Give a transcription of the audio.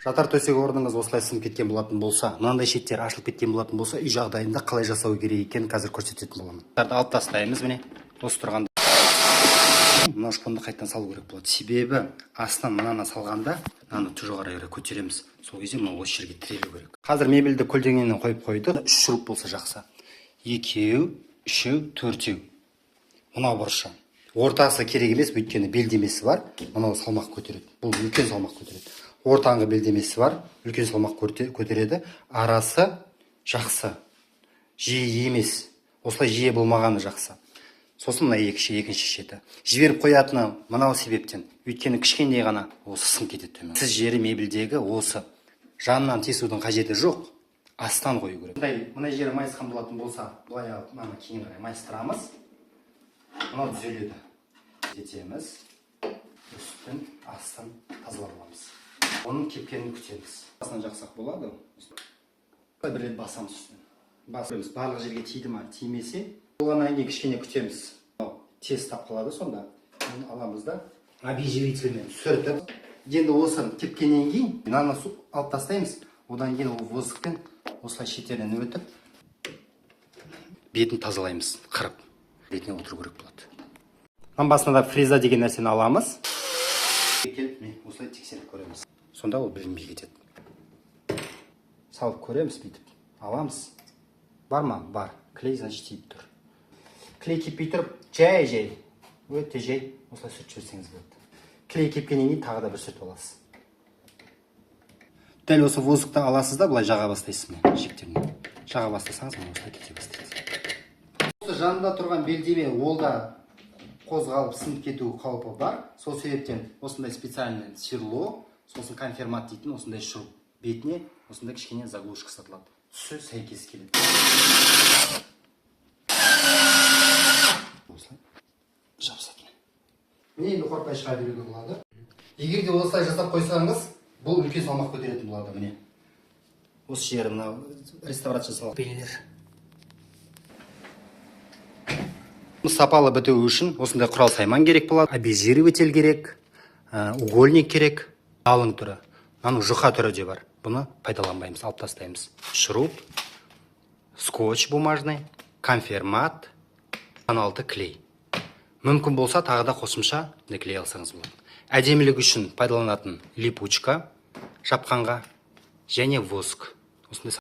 Жатар төсек орныңыз осылай сынып кеткен болатын болса, мынандай шеттері ашылып кеткен болатын болса, үй жағдайында қалай жасау керек екенін қазір көрсететін боламын. Алып тастаймыз, міне, осы тұрғанда мына шпонды қайтадан салу керек болады. Себебі астынан мынаны салғанда, мынаны жоғары қарай көтереміз. Сол кезде мынау осы жерге тірелу керек. Қазір мебельді көлденеңінен қойып қойдық. Үш шуруп болса жақсы. Екеу, үшеу, төртеу. Мынау бұрышы. Ортасы керек емес, өйткені белдемесі бар. Мынау салмақ көтереді. Бұл үлкен салмақ көтереді. Ортаңғы белдемесі бар, үлкен салмақ көтереді. Арасы жақсы. Жиі емес. Осылай жиі болмағаны жақсы. Сосын мына екінші шеті. Жіберіп қоятыны мынау себептен. Өйткені кішкентай ғана осы сынып кетеді төмен. Сіз жері мебельдегі осы. Жанынан тесудің қажеті жоқ. Астан қою керек. Мындай, мына жері майысқан болатын болса, былай алып мынаны кейін қарай майыстырамыз. Мынау түзеледі. Кетеміз. Үстін, астын тазалап аламыз. Оның кепкенін күтеміз. Астынан жақсақ болады. Бір рет басамыз үстінен. Басамыз. Барлық жерге тиді ма, тимесе, болғаннан кейін кішкене күтеміз. Мынау тез ұстап қалады сонда. Оны аламыз да обезжирительмен сүртіп, енді осы кепкеннен кейін мынаны алып тастаймыз. Одан кейін ол воздухпен осылай шеттерінен өтіп, бетін тазалаймыз, қырып. Бетіне отыру керек болады. Мынаның басына да фреза деген нәрсені аламыз. Келіп, міне, осылай тексеріп көреміз. Сонда ол білінбей кетеді. Салып көреміз бүйтіп. Аламыз. Бар ма? Бар. Клей, значит, тиіп тұр. Клей кеппей тұрып, жай-жай, өте жай осылай сүртіп жіберсеңіз болады. Клей кепкеннен кейін тағы да бір сүртіп аласыз. Дәл осы воздухты аласыз да, былай жаға бастайсыз, міне, шектеріне. Жаға бастасаңыз, міне, осылай кете бастайды. Осы жанында тұрған белдеме, ол да қозғалып сынып кету қаупі бар. Сол себептен осындай специальный сверло, сосын конфирмат дейтін осындай шуруп, бетіне осындай кішкене заглушка сатылады. Түсі сәйкес келеді. Осылай жабысады. Міне, енді қорықпай шыға беруге болады. Егер де осылай жасап қойсаңыз, бұл үлкен салмақ көтеретін болады, міне. Осы жері мынау реставрация жасалған белгілер. Сапалы бітуі үшін осындай құрал сайман керек болады. Обезжириватель керек, угольник керек, қалың түрі. Мынаның жұқа түрі де бар. Бұны пайдаланбаймыз, алып тастаймыз. Шуруп, скотч бумажный, конфирмат, 16 клей. Мүмкін болса, тағы да қосымша клей алсаңыз болады. Әдемілік үшін пайдаланатын липучка жапқанға және воск. Осындай.